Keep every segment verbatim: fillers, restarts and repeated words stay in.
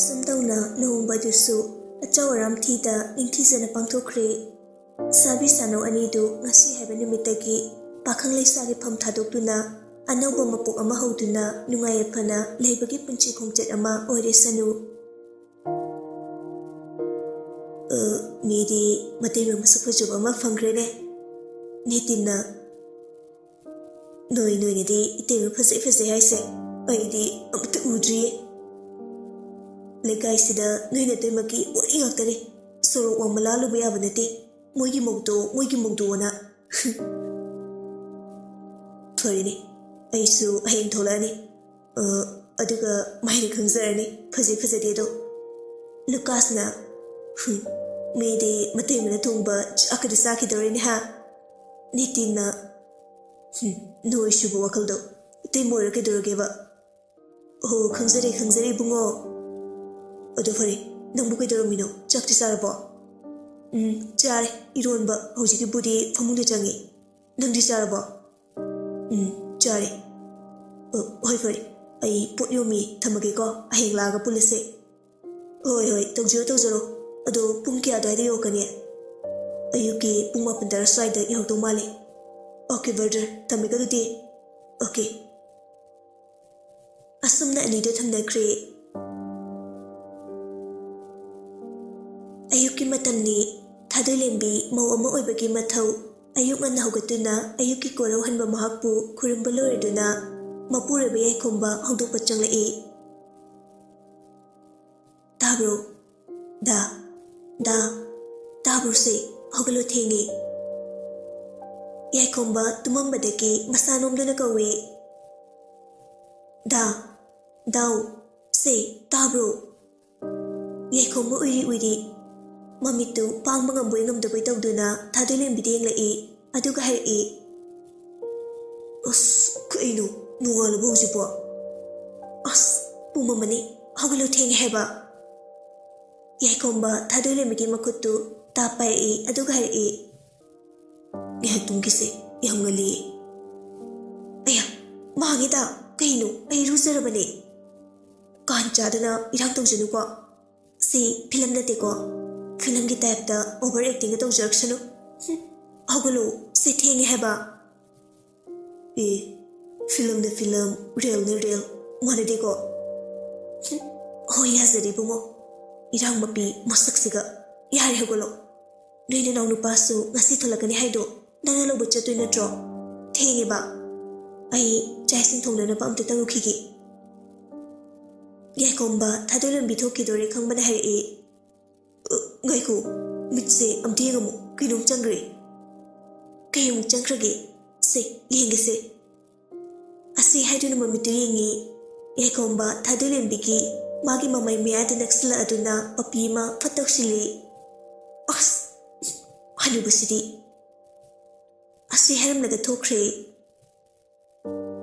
ꯑꯁꯨꯝ ꯇꯧꯅ ꯂꯨꯍꯣꯡꯕ ꯑꯗꯨꯁꯨ ꯑꯆꯧ ꯑꯔꯥꯝ ꯊꯤꯗ ꯅꯤꯡꯊꯤꯖꯅ ꯄꯥꯡꯊꯣꯛꯈ꯭ꯔꯦ꯫ ꯁꯥꯕꯤ ꯁꯥꯅꯧ ꯑꯅꯤꯗꯨ ꯉꯁꯤ ꯍꯥꯏꯕ ꯅꯨꯃꯤꯠꯇꯒꯤ ꯄꯥꯈꯪ ꯂꯩꯁꯥꯒꯤ ꯐꯝ ꯊꯥꯗꯣꯛꯇꯨꯅ ꯑꯅꯧꯕ ꯃꯄꯣꯛ ꯑꯃ ꯍꯧꯗꯨꯅ ꯅꯨꯡꯉꯥꯏ ꯌꯥꯏꯐꯅ ꯂꯩꯕꯒꯤ ꯄꯨꯟꯁꯤ ꯈꯣꯡꯆꯠ ꯑꯃ ꯑꯣꯏꯔꯁꯅꯨ꯫ ꯑ, ꯃꯤꯗꯤ ꯃꯇꯩꯃ ꯃꯁꯛ ꯐꯖꯕ ꯑꯃ ꯐꯪꯈ꯭ꯔꯦꯅꯦ꯫ ꯅꯤꯇꯤꯟꯅ, "ꯅꯣꯏ, ꯅꯣꯏꯅꯗꯤ ꯏꯇꯩꯃ ꯐꯖꯩ ꯐꯖꯩ ꯍꯥꯏꯁꯦ, ꯑꯩꯗꯤ ꯑꯃꯨꯛꯇ ꯎꯗ꯭ꯔꯤꯌꯦ꯫ ꯂꯩꯀꯥꯏꯁꯤꯗ ꯅꯣꯏ ꯅꯇꯩꯃꯒꯤ ꯋꯥꯔꯤ ꯉꯥꯛꯇꯅꯦ꯫ ꯁꯣꯔꯣꯛ ꯋꯥꯡꯃ ꯂꯥꯜꯂꯨꯕ ꯌꯥꯕ ꯅꯠꯇꯦ꯫ ꯃꯣꯏꯒꯤ ꯃꯧꯗꯣ, ꯃꯣꯏꯒꯤ ꯃꯧꯗꯣꯅ꯫" "ꯐꯔꯦꯅꯦ, ꯑꯩꯁꯨ ꯍꯌꯦꯡ ꯊꯣꯛꯂꯛꯑꯅꯤ꯫ ꯑ, ꯑꯗꯨꯒ ꯃꯥꯏꯅ ꯈꯪꯖꯔꯅꯤ, ꯐꯖꯩ ꯐꯖꯗꯦꯗꯣ꯫" ꯂꯨꯀꯥꯁꯅ, "ꯍꯨꯝ, ꯃꯤꯗꯤ ꯃꯇꯩꯃꯅ ꯊꯣꯡꯕ ꯆꯥꯛꯀꯗꯤ ꯆꯥꯈꯤꯗꯧꯔꯦꯅꯦ, ꯍꯥ?" ꯅꯤꯇꯤꯟꯅ, "ꯍꯨꯝ, ꯅꯣꯏ ꯁꯤꯕꯨ ꯋꯥꯈꯜꯗꯣ꯫ ꯏꯇꯩꯃ ꯑꯣꯏꯔ ꯀꯩꯗꯧꯔꯒꯦꯕ?" "ꯑꯣ, ꯈꯪꯖꯔꯦ, ꯈꯪꯖꯔꯦ, ꯏꯕꯨꯡꯉꯣ꯫ ꯑꯗꯣ ꯐꯔꯦ, ꯅꯪꯕꯨ ꯀꯩꯗꯧꯔꯝꯃꯤꯅꯣ? ꯆꯥꯛꯇꯤ ꯆꯥꯔꯕꯣ?" "ꯎꯝ, ꯆꯥꯔꯦ꯫ ꯏꯔꯣꯟꯕ ꯍꯧꯖꯤꯛꯀꯤꯕꯨꯗꯤ ꯐꯃꯨꯡꯗ ꯆꯪꯉꯤ꯫ ꯅꯪꯗꯤ ꯆꯥꯔꯕꯣ?" "ꯎꯝ, ꯆꯥꯔꯦ꯫ ꯑ, ꯍꯣꯏ, ꯐꯔꯦ꯫ ꯑꯩ ꯄꯣꯠ ꯌꯣꯝꯃꯤ, ꯊꯝꯃꯒꯦꯀꯣ꯫ ꯍꯌꯦꯡ ꯂꯥꯛꯑꯒ ꯄꯨꯜꯂꯁꯦ꯫" "ꯍꯣꯏ, ꯍꯣꯏ, ꯇꯧꯖꯔꯣ, ꯇꯧꯖꯔꯣ꯫ ꯑꯗꯣ ꯄꯨꯡ ꯀꯌꯥ ꯑꯗꯨꯋꯥꯏꯗ ꯌꯧꯔꯛꯀꯅꯤ?" "ꯑꯌꯨꯛꯀꯤ ꯄꯨꯡ ꯃꯥꯄꯟ ꯇꯔꯥ ꯁ꯭ꯋꯥꯏꯗ ꯌꯧꯔꯛꯇꯧ ꯃꯥꯜꯂꯦ꯫" "ꯑꯣꯀꯦ, ꯕ꯭ꯔꯗꯔ, ꯊꯝꯃꯦꯀꯣ ꯑꯗꯨꯗꯤ꯫" "ꯑꯣꯀꯦ꯫" ꯑꯁꯨꯝꯅ ꯑꯅꯤꯗꯨ ꯊꯝꯅꯈ꯭ꯔꯦ꯫ ꯑꯌꯨꯛꯀꯤ ꯃꯇꯝꯅꯤ꯫ ꯊꯥꯗꯣꯏꯂꯦꯝꯕꯤ ꯃꯧ ꯑꯃ ꯑꯣꯏꯕꯒꯤ ꯃꯊꯧ꯫ ꯑꯌꯨꯛ ꯉꯟꯅ ꯍꯧꯒꯠꯇꯨꯅ ꯑꯌꯨꯛꯀꯤ ꯀꯣꯔꯧꯍꯟꯕ ꯃꯍꯥꯛꯄꯨ ꯈꯨꯔꯨꯝꯕ ꯂꯣꯏꯔꯗꯨꯅ ꯃꯄꯨꯔꯣꯏꯕ ꯌꯥꯏꯈꯣꯝꯕ ꯍꯧꯗꯣꯛꯄ ꯆꯪꯂꯛꯏ꯫ "ꯇꯥꯕ꯭ꯔꯣ? ꯗꯥ, ꯗꯥ, ꯇꯥꯕ꯭ꯔꯣ ꯁꯦ? ꯍꯧꯒꯠꯂꯣ, ꯊꯦꯡꯉꯦ꯫" ꯌꯥꯏꯈꯣꯝꯕ ꯇꯨꯝꯃꯝꯕꯗꯒꯤ ꯃꯁꯥ ꯅꯣꯝꯗꯨꯅ ꯀꯧꯏ꯫ "ꯗꯥ, ꯗꯥꯎ, ꯁꯦ, ꯇꯥꯕ꯭ꯔꯣ?" ꯌꯥꯏꯈꯣꯝꯕ ꯎꯏꯔꯤ ꯎꯏꯔꯤ ꯃꯃꯤꯠꯇꯨ ꯄꯥꯡꯕ ꯉꯝꯕꯣꯏ ꯉꯝꯗꯕꯣꯏ ꯇꯧꯗꯨꯅ ꯊꯥꯗꯣꯏꯂꯦꯝꯕꯤꯗ ꯌꯦꯡꯂꯛꯏ꯫ ꯑꯗꯨꯒ ꯍꯥꯏꯔꯛꯏ, "ꯑꯁ, ꯀꯩꯅꯣ? ꯅꯣꯡꯉꯥꯜꯂꯕꯣ ꯍꯧꯖꯤꯛꯄꯣ? ꯑꯁ, ꯄꯨꯡ ꯑꯃꯅꯤ꯫ ꯍꯧꯒꯠꯂꯣ, ꯊꯦꯡꯉꯦ ꯍꯥꯏꯕ꯫" ꯌꯥꯏꯈꯣꯝꯕ ꯊꯥꯗꯣꯏꯂꯦꯝꯕꯤꯒꯤ ꯃꯈꯨꯠꯇꯨ ꯇꯥꯞ ꯄꯥꯏꯔꯛꯏ꯫ ꯑꯗꯨꯒ ꯍꯥꯏꯔꯛꯏ, "ꯉꯥꯏꯍꯥꯛ ꯇꯨꯝꯈꯤꯁꯦ, ꯌꯥꯝ ꯉꯜꯂꯤ꯫" "ꯑꯌꯥ, ꯃꯥꯡꯉꯦꯗ꯫ ꯀꯩꯅꯣ? ꯑꯩ ꯏꯔꯨꯖꯔꯕꯅꯦ꯫" ꯀꯥꯟ ꯆꯥꯗꯅ ꯏꯔꯥꯡ ꯇꯧꯖꯅꯨꯀꯣ꯫ ꯁꯤ ꯐꯤꯂꯝ ꯅꯠꯇꯦꯀꯣ꯫ ꯐꯤꯂꯝꯒꯤ ꯇꯥꯏꯞꯇ ꯑꯣꯚꯔ ꯑꯦꯛꯇꯤꯡꯒ ꯇꯧꯖꯔꯛꯁꯅꯨ꯫ ꯍꯨꯝ, ꯍꯧꯒꯠꯂꯣ, ꯁꯤ ꯊꯦꯡꯉꯦ ꯍꯥꯏꯕ꯫ ꯑꯦ, ꯐꯤꯂꯝꯅ ꯐꯤꯂꯝ, ꯔꯦꯜꯅ ꯔꯦꯜ, ꯃꯥꯟꯅꯗꯦꯀꯣ꯫ ꯍꯨꯝ, ꯍꯣꯏ, ꯌꯥꯖꯔꯦ ꯏꯕꯨꯡꯉꯣ꯫ ꯏꯔꯥꯡ ꯃꯄꯤ ꯃꯁꯛꯁꯤꯒ꯫ ꯌꯥꯔꯦ, ꯍꯧꯒꯠꯂꯣ꯫ ꯅꯣꯏ ꯅꯅꯥꯎ ꯅꯨꯄꯥꯁꯨ ꯉꯁꯤ ꯊꯣꯛꯂꯛꯀꯅꯤ ꯍꯥꯏꯗꯣ ꯅꯪꯅ ꯂꯧꯕ ꯆꯠꯇꯣꯏ ꯅꯠꯇ꯭ꯔꯣ? ꯊꯦꯡꯉꯦꯕ꯫ ꯑꯩ ꯆꯥꯛ ꯏꯁꯤꯡ ꯊꯣꯡꯅꯅꯕ ꯑꯝꯇ ꯇꯧꯔꯨꯈꯤꯒꯦ꯫ ꯌꯥꯏꯈꯣꯝꯕ ꯊꯥꯗꯣꯏꯂꯝꯕꯤ ꯊꯣꯛꯈꯤꯗꯣꯔꯦ ꯈꯪꯕꯅ ꯍꯥꯏꯔꯛꯑꯦ꯫ "ꯑ, ꯉꯥꯏꯈꯣ, ꯃꯤꯠꯁꯦ ꯑꯝꯇ ꯌꯦꯡꯉꯝꯃꯣ, ꯀꯩꯅꯣꯝ ꯆꯪꯈ꯭ꯔꯦ꯫" "ꯀꯩ ꯑꯃꯨꯛ ꯆꯪꯈ꯭ꯔꯒꯦ? ꯁꯦ, ꯌꯦꯡꯒꯦꯁꯦ꯫" ꯑꯁꯤ ꯍꯥꯏꯗꯨꯅ ꯃꯃꯤꯠꯇꯨ ꯌꯦꯡꯉꯤ꯫ ꯌꯥꯏꯈꯣꯝꯕ ꯊꯥꯗꯣꯏꯂꯦꯝꯕꯤꯒꯤ ꯃꯥꯒꯤ ꯃꯃꯩ ꯃꯌꯥꯗ ꯅꯛꯁꯤꯜꯂꯛꯑꯗꯨꯅ ꯃꯄꯤ ꯑꯃ ꯐꯠ ꯇꯧꯁꯤꯜꯂꯤ꯫ "ꯑꯁ! ꯍꯅꯨꯕꯁꯤꯗꯤ!" ꯑꯁꯤ ꯍꯥꯏꯔꯝꯂꯒ ꯊꯣꯛꯈ꯭ꯔꯦ꯫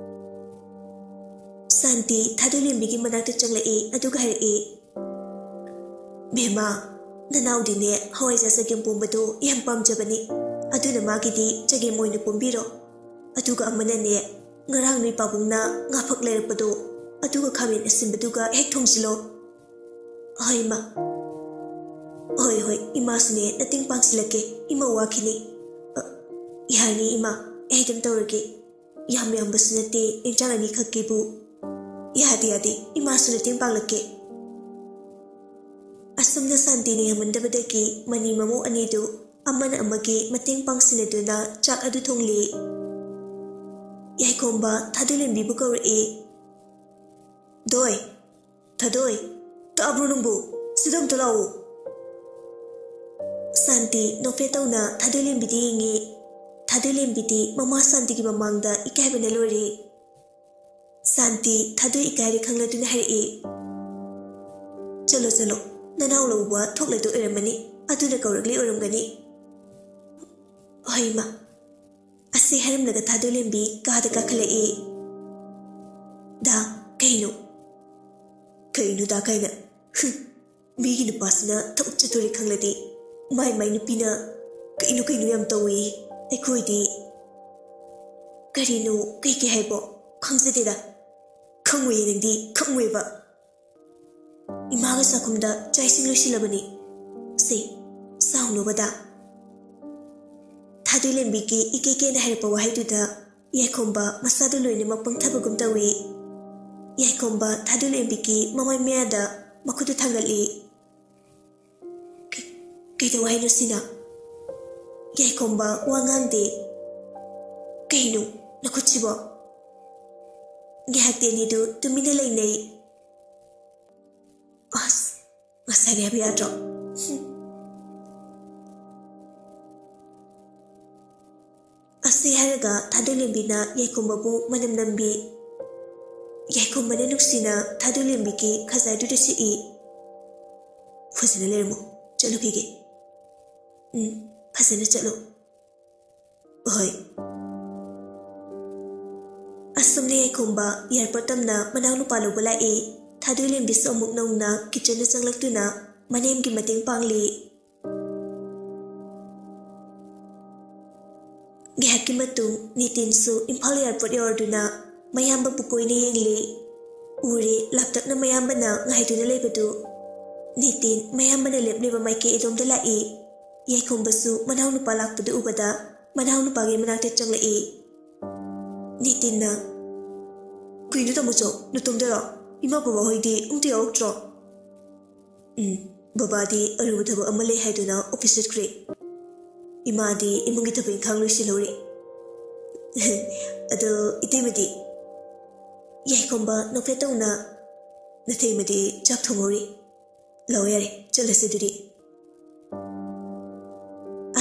ꯁꯥꯟꯇꯤ ꯊꯥꯗꯣꯏꯂꯦꯝꯕꯤꯒꯤ ꯃꯅꯥꯛꯇ ꯆꯪꯂꯛꯏ, ꯑꯗꯨꯒ ꯍꯥꯏꯔꯛꯏ, "ꯕꯦꯝꯃ, ꯅꯅꯥꯎꯗꯤꯅꯦ ꯍꯋꯥꯏꯖꯥꯔ ꯆꯒꯦꯝ ꯄꯣꯝꯕꯗꯣ ꯌꯥꯝ ꯄꯥꯝꯖꯕꯅꯤ, ꯑꯗꯨꯅ ꯃꯥꯒꯤꯗꯤ ꯆꯒꯦꯝ ꯑꯣꯏꯅ ꯄꯣꯝꯕꯤꯔꯣ꯫ ꯑꯗꯨꯒ ꯑꯃꯅꯅꯦ, ꯉꯔꯥꯡ ꯅꯣꯏ ꯄꯥꯕꯨꯡꯅ ꯉꯥ ꯐꯛ ꯂꯩꯔꯛꯄꯗꯣ, ꯑꯗꯨꯒ ꯈꯥꯃꯦꯟ ꯑꯁꯤꯟꯕꯗꯨꯒ ꯍꯦꯛ ꯊꯣꯡꯖꯤꯜꯂꯣ꯫" "ꯍꯣꯏ, ꯏꯃꯥ꯫" "ꯍꯣꯏ, ꯍꯣꯏ, ꯏꯃꯥꯁꯨꯅꯦ ꯃꯇꯦꯡ ꯄꯥꯡꯁꯤꯜꯂꯛꯀꯦ, ꯏꯃꯥ ꯋꯥꯈꯤꯅꯤ꯫" "ꯑ, ꯌꯥꯔꯅꯤ ꯏꯃꯥ, ꯑꯩ ꯑꯗꯨꯝ ꯇꯧꯔꯒꯦ꯫ ꯌꯥꯝ ꯌꯥꯝꯕꯁꯨ ꯅꯠꯇꯦ, ꯏꯟꯁꯥꯡ ꯑꯅꯤꯈꯛꯀꯤꯕꯨ꯫" "ꯌꯥꯗꯦ, ꯌꯥꯗꯦ, ꯏꯃꯥꯁꯨ ꯃꯇꯦꯡ ꯄꯥꯡꯂꯛꯀꯦ꯫" ꯑꯁꯨꯝꯅ ꯁꯥꯟꯇꯤꯅ ꯌꯥꯝꯃꯟꯗꯕꯗꯒꯤ ꯃꯅꯤ ꯃꯃꯧ ꯑꯅꯤꯗꯨ ꯑꯃꯅ ꯑꯃꯒꯤ ꯃꯇꯦꯡ ꯄꯥꯡꯁꯤꯟꯅꯗꯨꯅ ꯆꯥꯛ ꯑꯗꯨ ꯊꯣꯡꯂꯤ꯫ ꯌꯥꯏꯈꯣꯝꯕ ꯊꯥꯗꯣꯏꯂꯦꯝꯕꯤꯕꯨ ꯀꯧꯔꯛꯏ꯫ "ꯊꯥꯗꯣꯏ, ꯊꯥꯗꯣꯏ, ꯇꯥꯕ꯭ꯔꯣ ꯅꯪꯕꯨ? ꯁꯤꯗ ꯑꯝꯇ ꯂꯥꯛꯑꯣ꯫" ꯁꯥꯟꯇꯤ ꯅꯣꯛꯐꯦꯠ ꯇꯧꯅ ꯊꯥꯗꯣꯏꯂꯦꯝꯕꯤꯗ ꯌꯦꯡꯉꯤ꯫ ꯊꯥꯗꯣꯏꯂꯦꯝꯕꯤꯗꯤ ꯃꯃꯥ ꯁꯥꯟꯇꯤꯒꯤ ꯃꯃꯥꯡꯗ ꯏꯀꯥꯏꯕꯅ ꯂꯣꯏꯔꯦ꯫ ꯁꯥꯟꯇꯤ ꯊꯥꯗꯣꯏ ꯏꯀꯥꯏꯔꯦ ꯈꯪꯂꯗꯨꯅ ꯍꯥꯏꯔꯛꯏ, "ꯆꯠꯂꯣ, ꯆꯠꯂꯣ, ꯅꯅꯥꯎ ꯂꯧꯕ ꯊꯣꯛꯂꯗꯣꯏ ꯑꯣꯏꯔꯝꯃꯅꯤ, ꯑꯗꯨꯅ ꯀꯧꯔꯛꯂꯤ ꯑꯣꯏꯔꯝꯒꯅꯤ꯫" "ꯍꯣꯏ, ꯏꯃꯥ꯫" ꯑꯁꯤ ꯍꯥꯏꯔꯝꯂꯒ ꯊꯥꯗꯣꯏꯂꯦꯝꯕꯤ ꯀꯥꯗ ꯀꯥꯈꯠꯂꯛꯏ꯫ "ꯗꯥ, ꯀꯩꯅꯣ?" "ꯀꯩꯅꯣ ꯗꯥ ꯀꯥꯏꯅ? ꯍꯨꯝ, ꯃꯤꯒꯤ ꯅꯨꯄꯥꯁꯤꯅ ꯊꯕꯛ ꯆꯠꯇꯣꯔꯦ ꯈꯪꯂꯗꯤ ꯃꯥꯏ ꯃꯥꯏ ꯅꯨꯄꯤꯅ ꯀꯩꯅꯣ ꯀꯩꯅꯣ ꯌꯥꯝ ꯇꯧꯋꯦ꯫ ꯑꯩꯈꯣꯏꯗꯤ ꯀꯔꯤꯅꯣ ꯀꯩ ꯀꯩ ꯍꯥꯏꯕꯣ? ꯈꯪꯖꯗꯦꯗ꯫ ꯈꯪꯉꯣꯏꯌꯦ ꯅꯪꯗꯤ, ꯈꯪꯉꯣꯏꯕ꯫ ꯏꯃꯥꯒ ꯆꯥꯛꯈꯨꯝꯗ ꯆꯥꯛ ꯏꯁꯤꯡ ꯂꯣꯏꯁꯤꯜꯂꯕꯅꯤ꯫ ꯁꯦ, ꯆꯥꯎꯅꯣꯕꯗ꯫ ꯊꯥꯗꯣꯏꯂꯦꯝꯕꯤꯒꯤ ꯏꯀꯦ ꯀꯦꯅ ꯍꯥꯏꯔꯛꯄ ꯋꯥꯍꯩꯗꯨꯗ ꯌꯥꯏꯈꯣꯝꯕ ꯃꯁꯥꯗꯨ ꯂꯣꯏꯅꯃꯛ ꯄꯪꯊꯕꯒꯨꯝ ꯇꯧꯏ꯫ ꯌꯥꯏꯈꯣꯝꯕ ꯊꯥꯗꯣꯏꯂꯦꯝꯕꯤꯒꯤ ꯃꯃꯥꯏ ꯃꯌꯥꯗ ꯃꯈꯨꯠꯇꯨ ꯊꯥꯡꯒꯠꯂꯤ꯫ "ꯀ-, ꯀꯩꯗꯧ ꯍꯥꯏꯅꯣ ꯁꯤꯅ?" ꯌꯥꯏꯈꯣꯝꯕ ꯋꯥ ꯉꯥꯡꯗꯦ꯫ "ꯀꯩꯅꯣ ꯅꯈꯨꯠꯁꯤꯕꯣ?" ꯉꯥꯏꯍꯥꯛꯇꯤ ꯑꯅꯤꯗꯨ ꯇꯨꯃꯤꯟꯅ ꯂꯩꯅꯩ꯫ "ꯑꯁ, ꯉꯁꯥꯏꯅꯦ ꯍꯥꯏꯕ ꯌꯥꯗ꯭ꯔꯣ?" ꯍꯨꯝ꯫ ꯑꯁꯤ ꯍꯥꯏꯔꯒ ꯊꯥꯗꯣꯏꯂꯦꯝꯕꯤꯅ ꯌꯥꯏꯈꯣꯝꯕꯕꯨ ꯃꯅꯝ ꯅꯝꯕꯤ꯫ ꯌꯥꯏꯈꯣꯝꯕꯅ ꯅꯨꯡꯁꯤꯅ ꯊꯥꯗꯣꯏꯂꯦꯝꯕꯤꯒꯤ ꯈꯖꯥꯏꯗꯨꯗ ꯁꯤꯛꯏ꯫ "ꯐꯖꯅ ꯂꯩꯔꯝꯃꯣ, ꯆꯠꯂꯨꯈꯤꯒꯦ꯫" "ꯎꯝ, ꯐꯖꯅ ꯆꯠꯂꯨ꯫" "ꯍꯣꯏ꯫" ꯑꯁꯨꯝꯅ ꯌꯥꯏꯈꯣꯝꯕ ꯌꯥꯏꯔꯤꯄꯣꯛ ꯇꯝꯅ ꯃꯅꯥꯎꯅꯨꯄꯥ ꯂꯧꯕ ꯂꯥꯛꯏ꯫ ꯊꯥꯗꯣꯏꯂꯦꯝꯕꯤꯁꯨ ꯑꯃꯨꯛ ꯅꯧꯅ ꯀꯤꯠꯆꯟꯗ ꯆꯪꯂꯛꯇꯨꯅ ꯃꯅꯦꯝꯒꯤ ꯃꯇꯦꯡ ꯄꯥꯡꯂꯤ꯫ ꯉꯥꯏꯍꯥꯛꯀꯤ ꯃꯇꯨꯡ ꯅꯤꯇꯤꯟꯁꯨ ꯏꯝꯐꯥꯜ ꯑꯦꯌꯥꯔꯄꯣꯔꯠ ꯌꯧꯔꯗꯨꯅ ꯃꯌꯥꯝꯕꯕꯨ ꯀꯣꯏꯅ ꯌꯦꯡꯂꯤ꯫ ꯎꯔꯦ, ꯂꯥꯞꯇꯛꯅ ꯃꯌꯥꯝꯕꯅ ꯉꯥꯏꯗꯨꯅ ꯂꯩꯕꯗꯨ꯫ ꯅꯤꯇꯤꯟ ꯃꯌꯥꯝꯕꯅ ꯂꯦꯞꯂꯤꯕ ꯃꯥꯏꯀꯩ ꯑꯗꯣꯝꯗ ꯂꯥꯛꯏ꯫ ꯌꯥꯏꯈꯣꯝꯕꯁꯨ ꯃꯅꯥꯎꯅꯨꯄꯥ ꯂꯥꯛꯄꯗꯨ ꯎꯕꯗ ꯃꯅꯥꯎꯅꯨꯄꯥꯒꯤ ꯃꯅꯥꯛꯇ ꯆꯪꯂꯛꯏ꯫ ꯅꯤꯇꯤꯟꯅ, "ꯀꯩꯅꯣ ꯇꯥꯃꯣꯆꯧ, ꯅꯇꯣꯝꯗꯔꯣ? ꯏꯃꯥ ꯕꯕꯥ ꯍꯣꯏꯗꯤ ꯑꯝꯇ ꯌꯥꯎꯔꯛꯇ꯭ꯔꯣ?" "ꯎꯝ, ꯕꯕꯥꯗꯤ ꯑꯔꯨꯕ ꯊꯕꯛ ꯑꯃ ꯂꯩ ꯍꯥꯏꯗꯨꯅ ꯑꯣꯐꯤꯁ ꯆꯠꯈ꯭ꯔꯦ꯫ ꯏꯃꯥꯗꯤ ꯏꯃꯨꯡꯒꯤ ꯊꯕꯛ ꯏꯪꯈꯥꯡ ꯂꯣꯏꯁꯤꯜꯍꯧꯔꯤ꯫" "ꯑꯗꯣ ꯏꯇꯩꯃꯗꯤ?" ꯌꯥꯏꯈꯣꯝꯕ ꯅꯣꯛꯐꯦꯠ ꯇꯧꯅ, "ꯅꯇꯩꯃꯗꯤ ꯆꯥꯛ ꯊꯣꯡꯍꯧꯔꯤ꯫ ꯂꯥꯛꯑꯣ ꯌꯥꯔꯦ, ꯆꯠꯂꯁꯤ ꯑꯗꯨꯗꯤ꯫"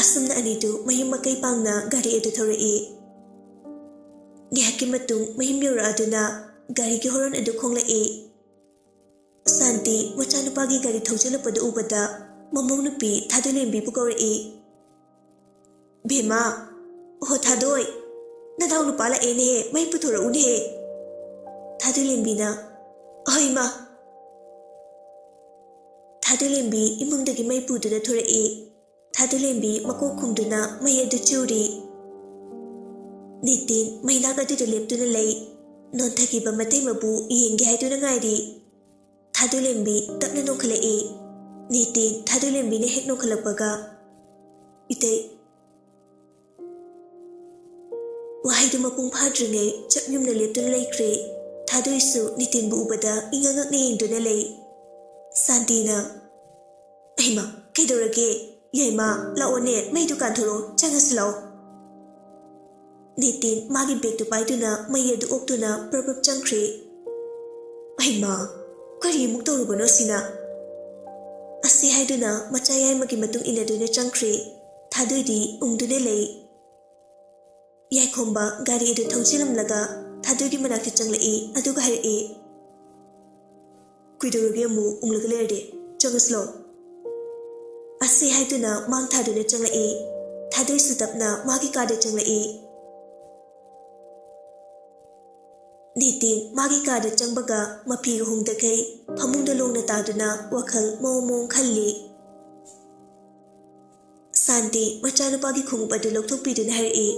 ꯑꯁꯨꯝꯅ ꯑꯅꯤꯗꯨ ꯃꯌꯨꯝ ꯃꯀꯩ ꯄꯥꯡꯅ ꯒꯥꯔꯤ ꯑꯗꯨ ꯊꯧꯔꯛꯏ꯫ ꯉꯥꯏꯍꯥꯛꯀꯤ ꯃꯇꯨꯡ ꯃꯌꯨꯝ ꯌꯧꯔꯛꯑꯗꯨꯅ ꯒꯥꯔꯤꯒꯤ ꯍꯣꯔꯟ ꯑꯗꯨ ꯈꯣꯡꯂꯛꯏ꯫ ꯁꯥꯟꯇꯤ ꯃꯆꯥꯅꯨꯄꯥꯒꯤ ꯒꯥꯔꯤ ꯊꯧꯖꯤꯜꯂꯛꯄꯗꯨ ꯎꯕꯗ ꯃꯃꯧ ꯅꯨꯄꯤ ꯊꯥꯗꯣꯏꯂꯦꯝꯕꯤꯕꯨ ꯀꯧꯔꯛꯏ꯫ "ꯕꯦꯝꯃ, ꯑꯣꯍꯣ ꯊꯥꯗꯣꯏ, ꯅꯅꯥꯎ ꯅꯨꯄꯥ ꯂꯥꯛꯑꯦꯅꯦ, ꯃꯩ ꯄꯨꯊꯣꯔꯛꯎꯅꯦ꯫" ꯊꯥꯗꯣꯏꯂꯦꯝꯕꯤꯅ, "ꯍꯣꯏ ꯏꯃꯥ꯫" ꯊꯥꯗꯣꯏꯂꯦꯝꯕꯤ ꯏꯃꯨꯡꯗꯒꯤ ꯃꯩ ꯄꯨꯗꯨꯅ ꯊꯣꯔꯛꯏ꯫ ꯊꯥꯗꯣꯏꯂꯦꯝꯕꯤ ꯃꯀꯣꯛ ꯈꯨꯝꯗꯨꯅ ꯃꯩ ꯑꯗꯨ ꯆꯨꯔꯤ꯫ ꯅꯤꯇꯤꯟ ꯃꯩꯅꯥꯛ ꯑꯗꯨꯗ ꯂꯦꯞꯇꯨꯅ ꯂꯩ꯫ ꯅꯣꯟꯊꯈꯤꯕ ꯃꯇꯩꯃꯕꯨ ꯌꯦꯡꯒꯦ ꯍꯥꯏꯗꯨꯅ ꯉꯥꯏꯔꯤ꯫ ꯊꯥꯗꯣꯏꯂꯦꯝꯕꯤ ꯇꯞꯅ ꯅꯣꯡꯈꯠꯂꯛꯏ꯫ ꯅꯤꯇꯤꯟ ꯊꯥꯗꯣꯏꯂꯦꯝꯕꯤꯅ ꯍꯦꯛ ꯅꯣꯡꯈꯠꯂꯛꯄꯒ, "ꯏꯇꯩ"꯫ ꯋꯥꯍꯩꯗꯨ ꯃꯄꯨꯡ ꯐꯥꯗ꯭ꯔꯤꯉꯩ ꯆꯞ ꯌꯨꯝꯅ ꯂꯦꯞꯇꯨꯅ ꯂꯩꯈ꯭ꯔꯦ꯫ ꯊꯥꯗꯣꯏꯁꯨ ꯅꯤꯇꯤꯟꯕꯨ ꯎꯕꯗ ꯏꯉꯛ ꯉꯛꯅ ꯌꯦꯡꯗꯨꯅ ꯂꯩ꯫ ꯁꯥꯟꯇꯤꯅ, "ꯑꯩꯃ, ꯀꯩꯗꯧꯔꯒꯦ? ꯌꯥꯏꯃ, ꯂꯥꯛꯑꯣꯅꯦ, ꯃꯩꯗꯨ ꯀꯥꯟꯊꯣꯔꯛꯑꯣ, ꯆꯪꯉꯁꯤ ꯂꯥꯛꯑꯣ"꯫ ꯅꯤꯇꯤꯟ ꯃꯥꯒꯤ ꯕꯦꯒꯇꯨ ꯄꯥꯏꯗꯨꯅ ꯃꯩ ꯑꯗꯨ ꯑꯣꯛꯇꯨꯅ ꯄ꯭ꯔꯞ ꯄ꯭ꯔꯞ ꯆꯪꯈ꯭ꯔꯦ꯫ "ꯑꯩꯃ, ꯀꯔꯤ ꯑꯃꯨꯛ ꯇꯧꯔꯨꯕꯅꯣ ꯁꯤꯅ?" ꯑꯁꯤ ꯍꯥꯏꯗꯨꯅ ꯃꯆꯥ ꯌꯥꯏꯃꯒꯤ ꯃꯇꯨꯡ ꯏꯟꯅꯗꯨꯅ ꯆꯪꯈ꯭ꯔꯦ꯫ ꯊꯥꯗꯣꯏꯗꯤ ꯎꯪꯗꯨꯅ ꯂꯩ꯫ ꯌꯥꯏꯈꯣꯝꯕ ꯒꯥꯔꯤ ꯑꯗꯨ ꯊꯧꯖꯤꯜꯂꯝꯂꯒ ꯊꯥꯗꯣꯏꯒꯤ ꯃꯅꯥꯛꯇ ꯆꯪꯂꯛꯏ, ꯑꯗꯨꯒ ꯍꯥꯏꯔꯛꯏ, "ꯀꯩꯗꯧꯔꯒꯦ ꯑꯃꯨꯛ ꯎꯪꯂꯒ ꯂꯩꯔꯗꯤ? ꯆꯪꯉꯁꯤ ꯂꯥꯛꯑꯣ"꯫ ꯑꯁꯤ ꯍꯥꯏꯗꯨꯅ ꯃꯥꯡ ꯊꯥꯗꯨꯅ ꯆꯪꯂꯛꯏ꯫ ꯊꯥꯗꯣꯏꯁꯨ ꯇꯞꯅ ꯃꯥꯒꯤ ꯀꯥꯗ ꯆꯪꯂꯛꯏ꯫ ꯅꯤꯇꯤꯟ ꯃꯥꯒꯤ ꯀꯥꯗ ꯆꯪꯕꯒ ꯃꯐꯤꯒ ꯍꯣꯡꯗꯈꯩ ꯐꯃꯨꯡꯗ ꯂꯣꯡꯅ ꯇꯥꯗꯨꯅ ꯋꯥꯈꯜ ꯃꯑꯣꯡ ꯃꯑꯣꯡ ꯈꯜꯂꯤ꯫ ꯁꯥꯟꯇꯤ ꯃꯆꯥꯅꯨꯄꯥꯒꯤ ꯈꯣꯡꯎꯞ ꯑꯗꯨ ꯂꯧꯊꯣꯛꯄꯤꯗꯨꯅ ꯍꯥꯏꯔꯛꯏ,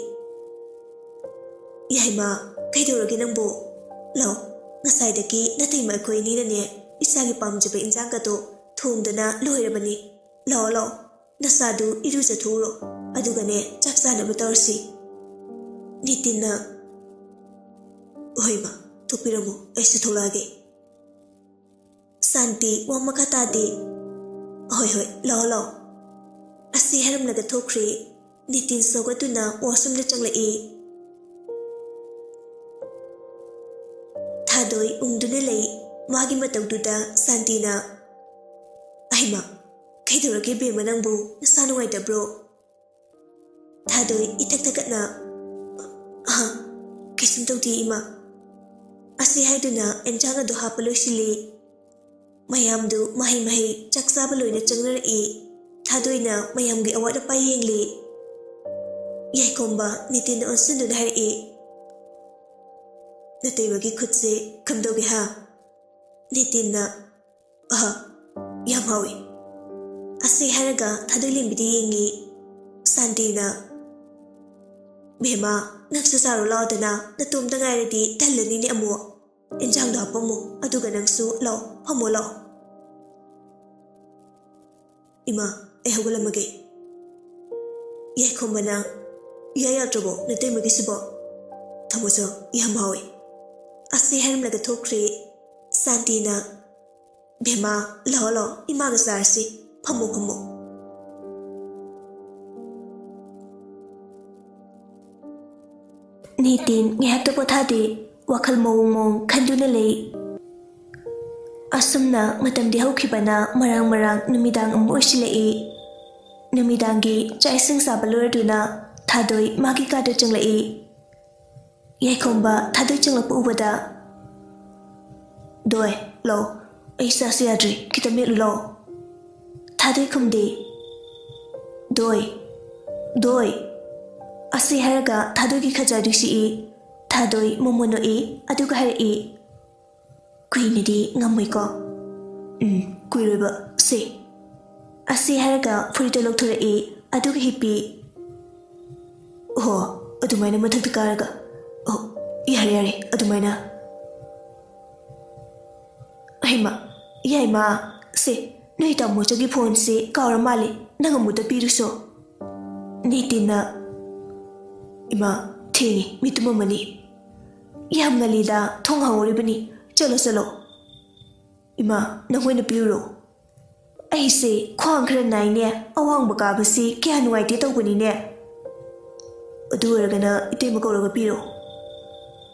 "ꯌꯥꯏꯃ, ꯀꯩꯗꯧꯔꯒꯦ ꯅꯪꯕꯨ? ꯂꯥꯛꯑꯣ, ꯉꯁꯥꯏꯗꯒꯤ ꯅꯇꯩꯃ ꯑꯩꯈꯣꯏ ꯑꯅꯤꯅꯅꯦ ꯏꯆꯥꯒꯤ ꯄꯥꯝꯖꯕ ꯏꯟꯖꯥꯡꯒꯗꯣ ꯊꯣꯡꯗꯅ ꯂꯣꯏꯔꯕꯅꯤ꯫ ꯂꯥꯛꯑꯣ, ꯂꯥꯛꯑꯣ, ꯅꯁꯥꯗꯨ ꯏꯔꯨꯖꯊꯣꯛꯎꯔꯣ, ꯑꯗꯨꯒꯅꯦ ꯆꯥꯛ ꯆꯥꯅꯕ ꯇꯧꯔꯁꯤ"꯫ ꯅꯤꯇꯤꯟꯅ, "ꯍꯣꯏ ꯃꯥ, ꯊꯣꯛꯄꯤꯔꯝꯃꯣ, ꯑꯩꯁꯨ ꯊꯣꯛꯂꯛꯑꯒꯦ"꯫ ꯁꯥꯟꯇꯤ ꯋꯥ ꯃꯈꯥ ꯇꯥꯗꯦ꯫ "ꯍꯣꯏ, ꯍꯣꯏ, ꯂꯥꯛꯑꯣ, ꯂꯥꯛꯑꯣ"꯫ ꯑꯁꯤ ꯍꯥꯏꯔꯝꯂꯒ ꯊꯣꯛꯈ꯭ꯔꯦ꯫ ꯅꯤꯇꯤꯟ ꯁꯧꯒꯠꯇꯨꯅ ꯋꯥꯁꯔꯨꯝꯗ ꯆꯪꯂꯛꯏ꯫ ꯊꯥꯗꯣꯏ ꯎꯪꯗꯨꯅ ꯂꯩ꯫ ꯃꯥꯒꯤ ꯃꯇꯧꯗꯨꯗ ꯁꯥꯟꯇꯤꯅ, "ꯑꯩꯃ, ꯀꯩꯗꯧꯔꯒꯦ ꯕꯦꯝꯃ ꯅꯪꯕꯨ? ꯅꯁꯥ ꯅꯨꯡꯉꯥꯏꯇꯕ꯭ꯔꯣ?" ꯊꯥꯗꯣꯏ ꯏꯊꯛ ꯊꯛꯀꯠꯅ, "ꯑꯍ, ꯀꯩꯁꯨꯝ ꯇꯧꯗꯦ ꯏꯃꯥ"꯫ ꯑꯁꯤ ꯍꯥꯏꯗꯨꯅ ꯑꯦꯟꯖꯥꯡ ꯑꯗꯨ ꯍꯥꯞꯄ ꯂꯣꯏꯁꯤꯜꯂꯤ꯫ ꯃꯌꯥꯝꯗꯨ ꯃꯍꯩ ꯃꯍꯩ ꯆꯥꯛ ꯆꯥꯕ ꯂꯣꯏꯅ ꯆꯪꯅꯔꯛꯏ꯫ ꯊꯥꯗꯣꯏꯅ ꯃꯌꯥꯝꯒꯤ ꯑꯋꯥꯠ ꯑꯄꯥ ꯌꯦꯡꯂꯤ꯫ ꯌꯥꯏꯈꯣꯝꯕ ꯅꯤꯇꯤꯟꯗ ꯑꯣꯟꯁꯤꯟꯗꯨꯅ ꯍꯥꯏꯔꯛꯏ, "ꯅꯇꯩꯃꯒꯤ ꯈꯨꯠꯁꯦ ꯀꯝꯗꯧꯒꯦ ꯍꯥ?" ꯅꯤꯇꯤꯟꯅ, "ꯑꯍ, ꯌꯥꯝ ꯍꯥꯎꯏ"꯫ ꯑꯁꯤ ꯍꯥꯏꯔꯒ ꯊꯥꯗꯣꯏꯂꯦꯝꯕꯤꯗ ꯌꯦꯡꯉꯤ꯫ ꯁꯥꯟꯇꯤꯅ, "ꯕꯦꯝꯃ, ꯅꯪꯁꯨ ꯆꯥꯔꯨ ꯂꯥꯎꯗꯅ, ꯅꯇꯣꯝꯇ ꯉꯥꯏꯔꯗꯤ ꯇꯜꯂꯅꯤꯅꯦ ꯑꯃꯨꯛ"꯫ ꯏꯟꯖꯥꯡꯗꯣ ꯍꯥꯄꯝꯃꯣ, ꯑꯗꯨꯒ ꯅꯪꯁꯨ ꯂꯥꯛꯑꯣ, ꯐꯝꯃꯣ ꯂꯥꯛꯑꯣ꯫ ꯏꯃꯥ, ꯑꯩ ꯍꯧꯒꯠꯂꯝꯃꯒꯦ꯫ ꯌꯥꯏꯈꯣꯝꯕꯅ, "ꯏꯌꯥ ꯌꯥꯗ꯭ꯔꯕꯣ ꯅꯇꯩꯃꯒꯤꯁꯤꯕꯣ?" "ꯊꯝꯃꯣꯆꯧ, ꯌꯥꯝ ꯍꯥꯎꯋꯦ"꯫ ꯑꯁꯤ ꯍꯥꯏꯔꯝꯂꯒ ꯊꯣꯛꯈ꯭ꯔꯦ꯫ ꯁꯥꯟꯇꯤꯅ, "ꯕꯦꯝꯃ, ꯂꯥꯛꯑꯣ ꯂꯥꯛꯑꯣ, ꯏꯃꯥꯒ ꯆꯥꯔꯁꯤ, ꯐꯝꯃꯣ ꯐꯝꯃꯣ"꯫ ꯅꯤꯇꯤꯟ ꯉꯥꯏꯍꯥꯛꯇ ꯄꯣꯊꯥꯗꯦ, ꯋꯥꯈꯜ ꯃꯑꯣꯡ ꯃꯑꯣꯡ ꯈꯟꯗꯨꯅ ꯂꯩ꯫ ꯑꯁꯨꯝꯅ ꯃꯇꯝꯗꯤ ꯍꯧꯈꯤꯕꯅ ꯃꯔꯥꯡ ꯃꯔꯥꯡ ꯅꯨꯃꯤꯗꯥꯡ ꯑꯃꯨꯛ ꯑꯣꯏꯁꯤꯜꯂꯛꯏ꯫ ꯅꯨꯃꯤꯗꯥꯡꯒꯤ ꯆꯥꯛ ꯏꯁꯤꯡ ꯆꯥꯕ ꯂꯣꯏꯔꯗꯨꯅ ꯊꯥꯗꯣꯏ ꯃꯥꯒꯤ ꯀꯥꯗ ꯆꯪꯂꯛꯏ꯫ ꯌꯥꯏꯈꯣꯝꯕ ꯊꯥꯗꯣꯏ ꯆꯪꯂꯛꯄ ꯎꯕꯗ, "ꯗꯣꯏ, ꯂꯧ, ꯑꯩ ꯆꯥꯁꯤ ꯌꯥꯗ꯭ꯔꯤ, ꯈꯤꯇ ꯃꯦꯠꯂꯨ ꯂꯧ"꯫ ꯊꯥꯗꯣꯏ ꯈꯨꯝꯗꯦ꯫ "ꯗꯣꯏ, ꯗꯣꯏ"꯫ ꯑꯁꯤ ꯍꯥꯏꯔꯒ ꯊꯥꯗꯣꯏꯒꯤ ꯈꯖꯥꯏꯗꯨ ꯁꯤꯛꯏ꯫ ꯊꯥꯗꯣꯏ ꯃꯣꯃꯣꯟ ꯅꯣꯛꯏ, ꯑꯗꯨꯒ ꯍꯥꯏꯔꯛꯏ, "ꯀꯨꯏꯅꯗꯤ ꯉꯝꯃꯣꯏꯀꯣ?" "ꯎꯝ, ꯀꯨꯏꯔꯣꯏꯕ, ꯁꯦ"꯫ ꯑꯁꯤ ꯍꯥꯏꯔꯒ ꯐꯨꯔꯤꯠꯇꯨ ꯂꯧꯊꯣꯔꯛꯏ, ꯑꯗꯨꯒ ꯍꯤꯞꯄꯤ꯫ "ꯑꯣꯍꯣ, ꯑꯗꯨꯃꯥꯏꯅ ꯃꯊꯛꯇ ꯀꯥꯔꯒ꯫ ꯑꯣ, ꯌꯥꯔꯦ, ꯌꯥꯔꯦ, ꯑꯗꯨꯃꯥꯏꯅ"꯫ "ꯍꯩꯃꯥ, ꯌꯥꯏꯃ, ꯁꯦ, ꯅꯣꯏ ꯇꯥꯃꯣꯆꯧꯒꯤ ꯐꯣꯟꯁꯦ ꯀꯥꯎꯔ ꯃꯥꯜꯂꯦ, ꯅꯪ ꯑꯃꯨꯛꯇ ꯄꯤꯔꯨꯁꯣ"꯫ ꯅꯤꯇꯤꯟꯅ, "ꯏꯃꯥ, ꯊꯦꯡꯉꯦ, ꯃꯤ ꯇꯨꯝꯃꯝꯃꯅꯤ"꯫ "ꯌꯥꯝ ꯉꯜꯂꯤꯗ, ꯊꯣꯡ ꯍꯥꯡꯍꯧꯔꯤꯕꯅꯤ, ꯆꯠꯂꯣ, ꯆꯠꯂꯣ"꯫ "ꯏꯃꯥ, ꯅꯪ ꯑꯣꯏꯅ ꯄꯤꯔꯨꯔꯣ"꯫ "ꯑꯩꯁꯦ ꯈ꯭ꯋꯥꯡ ꯈꯔ ꯅꯥꯏꯅꯦ, ꯑꯋꯥꯡꯕ ꯀꯥꯕꯁꯤ ꯀꯌꯥ ꯅꯨꯡꯉꯥꯏꯇꯦ ꯇꯧꯕꯅꯤꯅꯦ"꯫ "ꯑꯗꯨ ꯑꯣꯏꯔꯒꯅ ꯏꯇꯩꯃ ꯀꯧꯔꯒ ꯄꯤꯔꯣ"꯫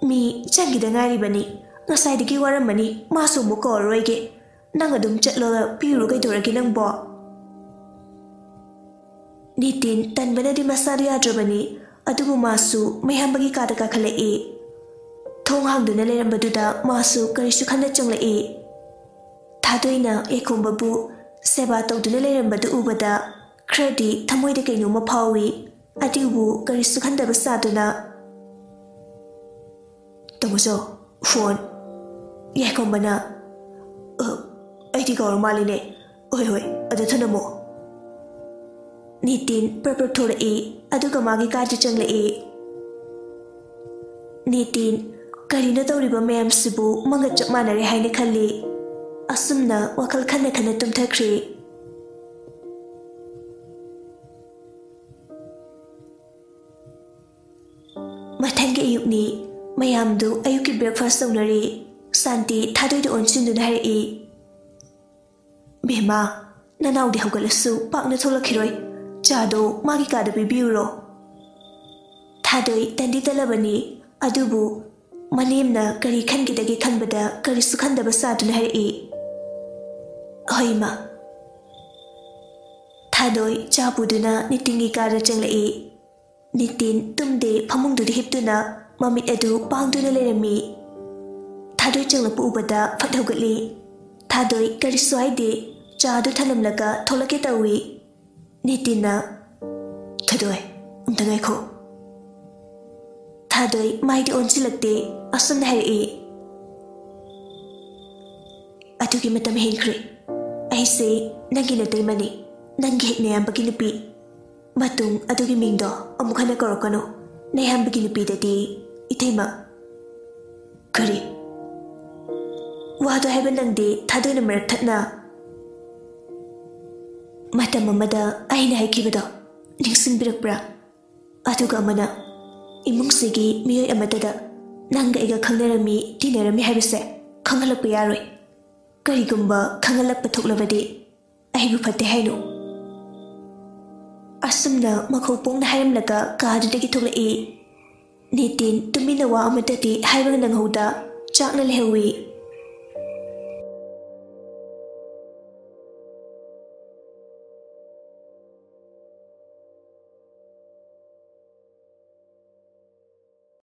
"ꯃꯤ ꯆꯪꯈꯤꯗ ꯉꯥꯏꯔꯤꯕꯅꯤ, ꯉꯁꯥꯏꯗꯒꯤ ꯋꯥꯔꯝꯃꯅꯤ, ꯃꯥꯁꯨ ꯑꯃꯨꯛ ꯀꯧꯔꯔꯣꯏꯒꯦ꯫ ꯅꯪ ꯑꯗꯨꯝ ꯆꯠꯂꯒ ꯄꯤꯔꯨꯔꯣ ꯀꯩꯗꯧꯔꯒꯦ ꯅꯪꯕꯣ"꯫ ꯅꯤꯇꯤꯟ ꯇꯟꯕꯅꯗꯤ ꯃꯁꯥꯗꯨ ꯌꯥꯗ꯭ꯔꯕꯅꯤ, ꯑꯗꯨꯕꯨ ꯃꯥꯁꯨ ꯃꯌꯥꯝꯕꯒꯤ ꯀꯥꯗ ꯀꯥꯈꯠꯂꯛꯏ꯫ ꯊꯣꯡ ꯍꯥꯡꯗꯨꯅ ꯂꯩꯔꯝꯕꯗꯨꯗ ꯃꯥꯁꯨ ꯀꯔꯤꯁꯨ ꯈꯟꯅ ꯆꯪꯂꯛꯏ꯫ ꯊꯥꯗꯣꯏꯅ ꯌꯥꯏꯈꯣꯝꯕꯕꯨ ꯁꯦꯕꯥ ꯇꯧꯗꯨꯅ ꯂꯩꯔꯝꯕꯗꯨ ꯎꯕꯗ ꯈꯔꯗꯤ ꯊꯃꯣꯏꯗ ꯀꯩꯅꯣꯝꯃ ꯐꯥꯎꯏ, ꯑꯗꯨꯕꯨ ꯀꯔꯤꯁꯨ ꯈꯟꯗꯕ ꯁꯥꯗꯨꯅ, "ꯇꯥꯃꯣꯆꯧ, ꯐꯣꯟ"꯫ ꯌꯥꯏꯈꯣꯝꯕꯅ, "ꯑ, ꯑꯩꯗꯤ ꯀꯥꯎꯔ ꯃꯥꯜꯂꯤꯅꯦ꯫ ꯍꯣꯏ, ꯍꯣꯏ, ꯑꯗ ꯊꯅꯝꯃꯣ"꯫ ꯅꯤꯇꯤꯟ ꯄ꯭ꯔꯞ ꯄ꯭ꯔꯞ ꯊꯣꯔꯛꯏ, ꯑꯗꯨꯒ ꯃꯥꯒꯤ ꯀꯥꯗ ꯆꯪꯂꯛꯏ꯫ ꯅꯤꯇꯤꯟ "ꯀꯔꯤꯅꯣ ꯇꯧꯔꯤꯕ ꯃꯌꯥꯝꯁꯤꯕꯨ? ꯃꯪꯒ ꯆꯞ ꯃꯥꯟꯅꯔꯦ" ꯍꯥꯏꯅ ꯈꯜꯂꯤ꯫ ꯑꯁꯨꯝꯅ ꯋꯥꯈꯜ ꯈꯟꯅ ꯈꯟꯅ ꯇꯨꯝꯊꯈ꯭ꯔꯦ꯫ ꯃꯊꯪꯒꯤ ꯑꯌꯨꯛꯅꯤ꯫ ꯃꯌꯥꯝꯗꯨ ꯑꯌꯨꯛꯀꯤ breakfast ꯇꯧꯅꯔꯤ꯫ ꯁꯥꯟꯇꯤ ꯊꯥꯗꯣꯏꯗ ꯑꯣꯟꯁꯤꯟꯗꯨꯅ ꯍꯥꯏꯔꯛꯏ, "ꯕꯦꯝꯃ, ꯅꯅꯥꯎꯗꯤ ꯍꯧꯒꯠꯂꯁꯨ ꯄꯥꯛꯅ ꯊꯣꯛꯂꯛꯈꯤꯔꯣꯏ꯫ ꯆꯥꯗꯣ ꯃꯥꯒꯤ ꯀꯥꯗ ꯄꯤꯕꯤꯌꯨꯔꯣ?" ꯊꯥꯗꯣꯏ ꯇꯟꯗꯤ ꯇꯜꯂꯕꯅꯤ, ꯑꯗꯨꯕꯨ ꯃꯅꯦꯝꯅ ꯀꯔꯤ ꯈꯟꯈꯤꯗꯒꯦ ꯈꯟꯕꯗ ꯀꯔꯤꯁꯨ ꯈꯟꯗꯕ ꯁꯥꯗꯨꯅ ꯍꯥꯏꯔꯛꯏ, "ꯍꯣꯏ, ꯏꯃꯥ꯫" ꯊꯥꯗꯣꯏ ꯆꯥ ꯄꯨꯗꯨꯅ ꯅꯤꯇꯤꯟꯒꯤ ꯀꯥꯗ ꯆꯪꯂꯛꯏ꯫ ꯅꯤꯇꯤꯟ ꯇꯨꯝꯗꯦ, ꯐꯃꯨꯡꯗꯨꯗ ꯍꯤꯞꯇꯨꯅ ꯃꯃꯤꯠ ꯑꯗꯨ ꯄꯥꯡꯗꯨꯅ ꯂꯩꯔꯝꯃꯤ꯫ ꯊꯥꯗꯣꯏ ꯆꯪꯂꯛꯄ ꯎꯕꯗ ꯐꯠ ꯍꯧꯒꯠꯂꯤ꯫ ꯊꯥꯗꯣꯏ ꯀꯔꯤꯁꯨ ꯍꯥꯏꯗꯦ, ꯆꯥꯗꯨ ꯊꯅꯝꯂꯒ ꯊꯣꯛꯂꯛꯀꯦ ꯇꯧꯏ꯫ ꯅꯤꯇꯤꯟꯅ, "ꯊꯥꯗꯣꯏ, ꯑꯝꯇ ꯉꯥꯏꯈꯣ꯫" ꯊꯥꯗꯣꯏ ꯃꯥꯏꯗꯤ ꯑꯣꯟꯁꯤꯜꯂꯛꯇꯦ, ꯑꯁꯨꯝꯅ ꯍꯥꯏꯔꯛꯏ, "ꯑꯗꯨꯒꯤ ꯃꯇꯝ ꯍꯦꯟꯈ꯭ꯔꯦ꯫ ꯑꯩꯁꯦ ꯅꯪꯒꯤ ꯅꯇꯩꯃꯅꯤ, ꯅꯪꯒꯤ ꯍꯦꯛ ꯅꯌꯥꯝꯕꯒꯤ ꯅꯨꯄꯤ꯫ ꯃꯇꯨꯡ ꯑꯗꯨꯒꯤ ꯃꯤꯡꯗꯣ ꯑꯃꯨꯛ ꯍꯟꯅ ꯀꯧꯔꯛꯀꯅꯨ꯫ ꯅꯌꯥꯝꯕꯒꯤ ꯅꯨꯄꯤꯗꯗꯤ ꯏꯇꯩꯃ꯫" "ꯀꯔꯤ?" "ꯋꯥꯗꯣ ꯍꯥꯏꯕ ꯅꯪꯗꯦ, ꯊꯥꯗꯣꯏꯅ ꯃꯔꯛ ꯊꯠꯅ꯫" "ꯃꯇꯝ ꯑꯃꯗ ꯑꯩꯅ ꯍꯥꯏꯈꯤꯕꯗꯣ ꯅꯤꯡꯁꯤꯡꯕꯤꯔꯛꯄ꯭ꯔꯥ? ꯑꯗꯨꯒ ꯑꯃꯅ, ꯏꯃꯨꯡꯁꯤꯒꯤ ꯃꯤꯑꯣꯏ ꯑꯃꯠꯇꯗ ꯅꯪꯒ ꯑꯩꯒ ꯈꯪꯅꯔꯝꯃꯤ, ꯇꯤꯟꯅꯔꯝꯃꯤ ꯍꯥꯏꯕꯁꯦ ꯈꯪꯍꯜꯂꯛꯄ ꯌꯥꯔꯣꯏ꯫ ꯀꯔꯤꯒꯨꯝꯕ ꯈꯪꯍꯜꯂꯛꯄ ꯊꯣꯛꯂꯕꯗꯤ ꯑꯩꯕꯨ ꯐꯠꯇꯦ ꯍꯥꯏꯅꯨ꯫" ꯑꯁꯨꯝꯅ ꯃꯈꯧ ꯄꯣꯡꯅ ꯍꯥꯏꯔꯝꯂꯒ ꯀꯥꯗꯨꯗꯒꯤ ꯊꯣꯛꯂꯛꯏ꯫ ꯅꯤꯇꯤꯟ ꯇꯨꯃꯤꯟꯅ ꯋꯥ ꯑꯃꯠꯇꯗꯤ ꯍꯥꯏꯕ ꯅꯪꯍꯧꯗ ꯆꯥꯛꯅ ꯂꯩꯍꯧꯏ꯫